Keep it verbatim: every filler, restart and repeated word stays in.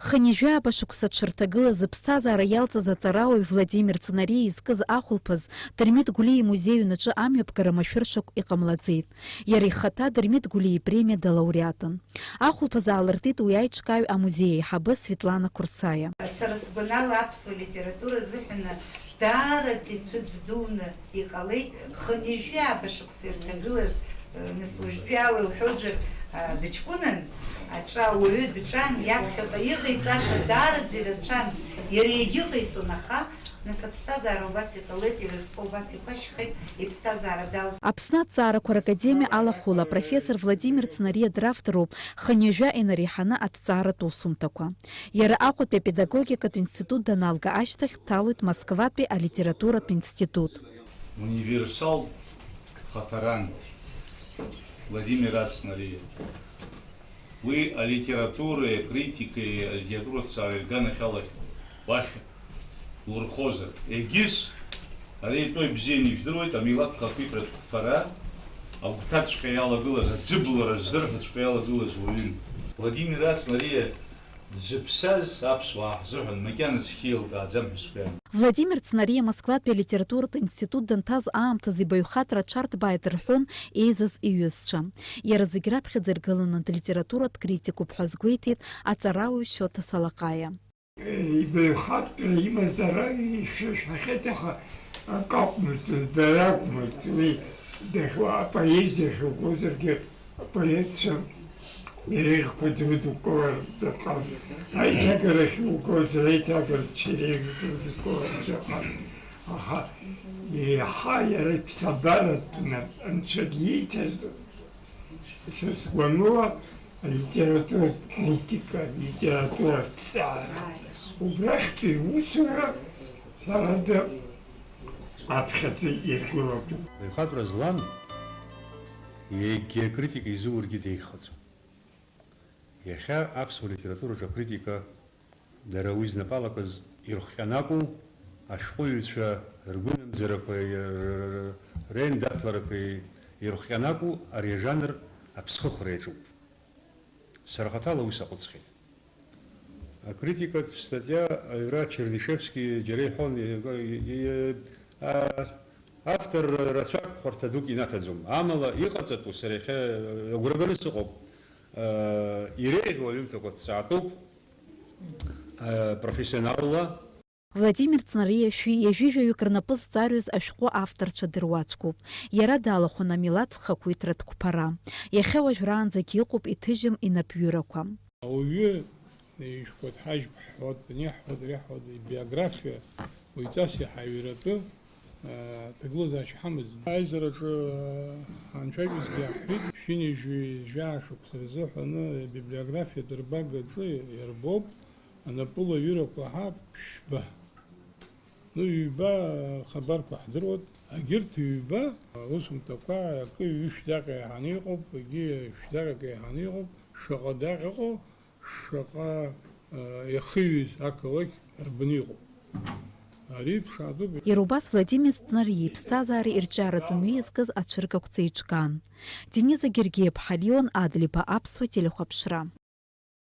Хынҩажәи ааба шықәса дшырҭагылаз зыԥсҭазаара иалҵыз аҵарауаҩ Владимир Цнариа изкыз ахәылԥаз Дырмит Гәлиа имузеи аҩнаҿы амҩаԥгара машәыршақә иҟамлаӡеит. Иара ихаҭа Дырмит Гәлиа ипремиа далауреатын. Ахәылԥаз аалыртит уи аиҿкааҩ амузеи аиҳабы Светлана Курсаиа. Сара сгәанала, аԥсуа литература азыҳәан даараӡа ицәыӡ дуны иҟалеит. Хынҩажәи ааба шықәса ирҭагылаз, нас уажәтәи ала иуҳәозар, дыҷкәынан, аҿа ауаҩы дҿан, иаԥхьаҟа иҟаиҵаша даараӡа ирацәан, иара иагьыҟаиҵон, аха, нас аԥсҭазаара убас иҟалеит, иразҟы убас иқәашьхеит, иԥсҭазаара далҵит. Аԥсны аҭҵаарақәа ракадемиа алахәыла апрофессор Владимир Цнариа дравторуп хынҩажәа инареиҳаны аҭҵааратә усумҭақәа. Иара Аҟәатәи апедагогикатә институт даналга ашьҭахь дҭалоит Москватәи алитературатә институт. Универсалтә хаҭаран Владимир Ацнариа. Уи алитературеи акритикеи алитературатә ҭҵаареи рганахьала уахь урхозар. Егьыс, ари итәоу ибзианы ижәдыруеит, амилаҭ хақәиҭратә қәԥара агәҭаҵәҟьа иалагылаз, аӡыблара здырҳәаҵәҟьа иалагылаз уаҩын. Владимир Ацнариа дзыԥсаз аԥсуаа ҳзыҳәан макьана зхьы еилкааӡам ҳәа сгәы иаанагоит. Владимир Цнариа Москватәи алитературатә институт данҭаз аамҭазы ибаҩхатәра аҽарҭбааит рҳәон еизаз иҩызцәа. Иара зегь раԥхьаӡа иргыланы литературатә критикуп ҳәа азгәеиҭеит аҵарауаҩ Шьоҭа Салаҟаиа. Ибаҩхатәра имазар ишәа-, шәахьеит, аха акы акәмызт, дара акәмызт, уи дахьуа-, апоезиа ахьугозаргьы, апоетцәа иреиӷьқәа дрыдукылар дыҟан. Аиҭагарахь иугозар, аиҭагарча иреиӷьқәа дрыдукылар дыҟан. Аха еиҳа иара иԥсабаратәны Анцәа дииҭаз, са сгәаныла, алитературатә критика, алитературатә ҭҵаара, убрахьтәи иусура, ҳәарада, аԥхьаӡа иргылатәуп. Аихатәра злам, егьи акритика изуургьы деиӷьхаӡом. Иахьа аԥсуа литератураҿы акритика дара уи знапалақәаз ирыхҟьаны акәу, ашәҟәыҩҩцәа ргәынамӡарақәа, р-, р-, р-, реиндаҭларақәа ирыхҟьаны акәу, ари ажанр аԥсхыхәра иаҿуп. Сара хаҭала уи саҟәыҵхьеит. Акритикатә статиа аҩра Чернышевски џьара иҳәон, и-, и-, и-, а-, автор рацәак хәарҭа дук инаҭаӡом. Амала иҟаҵатәу сара иахьа агәра ганы сыҟоуп. Иреиӷьу аҩымҭақәа ҭҵаатәуп, профессионалла. Владимир Цнариа шәи ҩажәи жәаҩык рнапы зҵарҩыз ашәҟәы авторцәа дыруаӡәкуп. Иара далахәын амилаҭ хақәиҭратә қәԥара. Иахьа уажәраанӡагь иҟоуп иҭыжьым инапҩырақәа. Ауаҩы ишәҟәы дҳажьп ҳҳәот, ианиаҳҳәот, иреиҳәот, ибиографиа уаҩҵас иаҳа аҩратәы, а, ҭагылазаашьа ҳамаӡам. Аизараҿы, а, ҳанцәажәозгьы иаҳҳәеит, шәи ҩажәи жәаа шықәса рзыҳәаны абиблиографиатә рбагаҿы иарбоуп анапылаҩырақәа ҳа ԥшьба. Ну, ҩба рхабарқәа ҳдыруан. Егьырҭ ҩба аусумҭақәа акы ҩышә даҟьа иаҳаны иҟоуп, егьи шә даҟьак иаҳаны иҟоуп. Шаҟа даҟьа ыҟоу, шаҟа, э, иахыҩыз ақалақь рбаны иҟоуп. Ари ԥшаатәуп. Иара убас Владимир Цнариа иԥсҭазаареи ирҿиаратә мҩеи зкыз ацәыргақәҵа еиҿкаан. Дениза Гергиа-ԥҳа Леон Адлеиба, Аԥсуа телехәаԥшра.